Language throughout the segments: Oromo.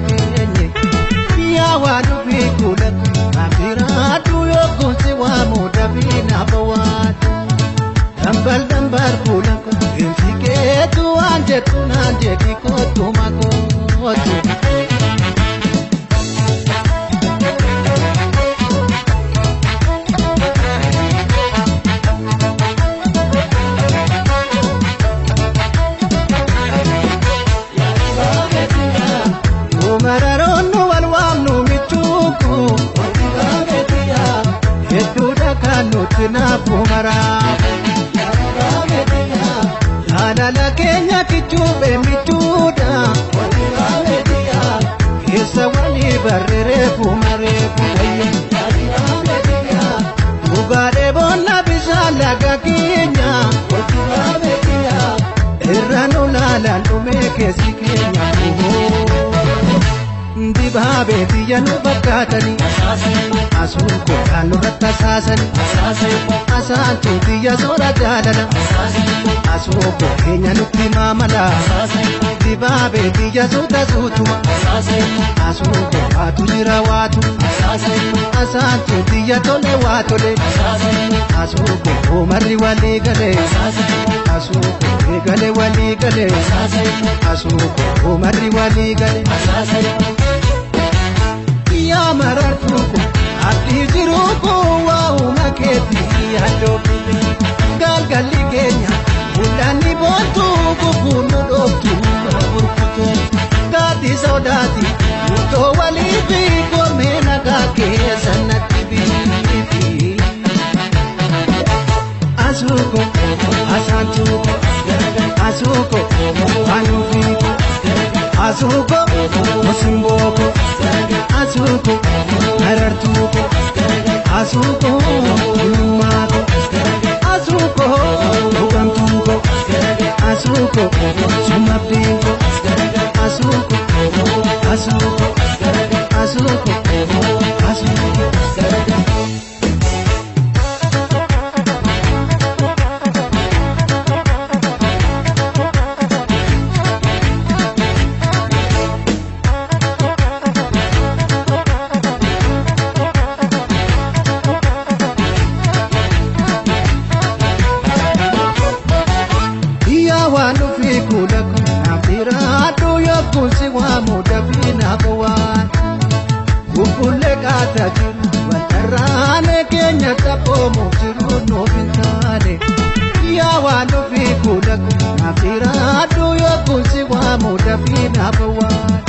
keenye. Yaa waan ofii kuula naaf yookuun si waamu dafii naaf waatu. Dambal dambal kuula deemsi keetu waan jettu naan jedhi kootu makootu. Mararoon wal waamnu michuuku hedduudha kan nuti naafu maraafu. Jaalala keenya kichuube michuudha keessa walii barreereefu mareefu wayya. Dhugaadhee boonna bishaan laga keenya irra nu laalaan dhumee keessi keenya. Dibaabee biyya nu fakkaatanii asuun kookaan nurratti asaasanii asaantuu biyya soora jaalala asuu koo keenya nutti maamala dibaabee biyya suuta suutuma asuu koo waatu jira waatu asaantuu biyya tole waa tole asuu koo umarri walii galee asuu koo eegale walii galee asuu koo umarri walii galee. Yaa marartuu ko abdii jiruu ko waa'uma keetii yaadoo galgalli keenya mul'anni boontuu gufuun nu dhooftu burkutoo gaaddi sodaati murtoo walii fi koomee nagaa keessa natti biifi. Asuuko asaantuuko asuuko anuufiiko asuuko musimbooko. Asuuko marartuuko asuuko gulummaako asuuko dhugamtuuko asuuko sumabdiinko asuuko asuuko asuuko asuuko. Yaa waan ofii kuula naaf jiraadhu yookuun si waamu dafii naaf waan. Bubbullee qaataa jiru waltarraane keenya taphoomuuf jiru nuuf hin taane. Yaa waan ofii kuula naaf jiraadhu yookuun si waamu dafii naaf waan.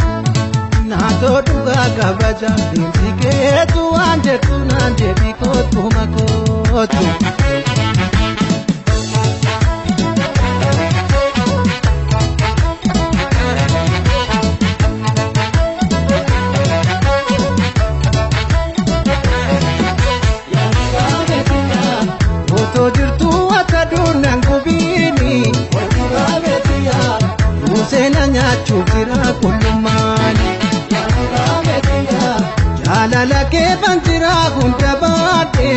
Naatoo dhugaa kabaja deemsi keetu waan jettu naan jedhi kootu makootu. Otoo jirtuu akka duunaan gubiini. Museena nyaachuuf jira qullummaani. Jaalala keefan jira hunda baadhe.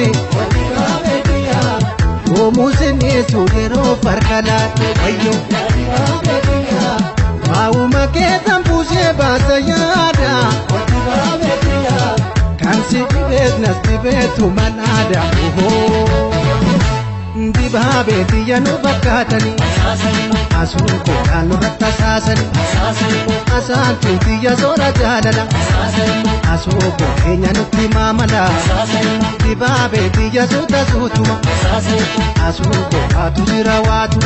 Yoomuu sineessu yeroo farka laate wayyo. Waa'uma keessan buusee baasa yaada. Kan si dhibees nas dhibeetu manaada. Dibaabee biyya nu fakkaatanii asuun kookaan nurratti asaasanii asaantuu biyya soora jaalala asuu koo keenya nutti maamala dibaabee biyya suuta suutuma asuu koo waatu jira waatu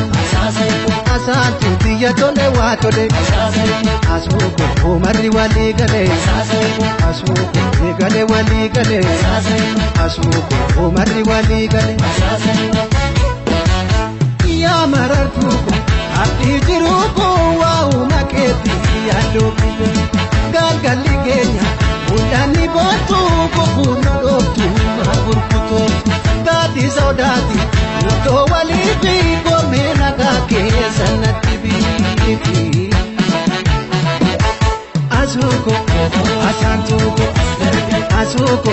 asaantuu biyya tole waa tole asuu koo umarri walii galee asuu koo eegale walii galee asuu koo umarri walii galee. Yaa marartuu ko abdii jiruu ko waa'uma keetii yaaduu galgalli keenya mul'anni boontuu gufuun nu dhooftu burkutoo gaaddi sodaati murtoo walii fi koomee nagaa keessa natti biifi. Asuuko asaantuuko asuuko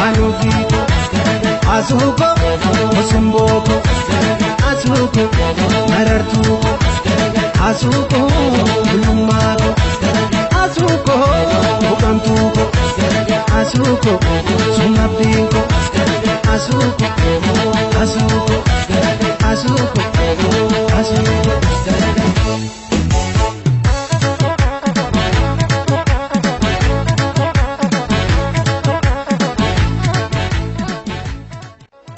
anuufiiko asuuko musimbooko. Asuuko marartuuko asuuko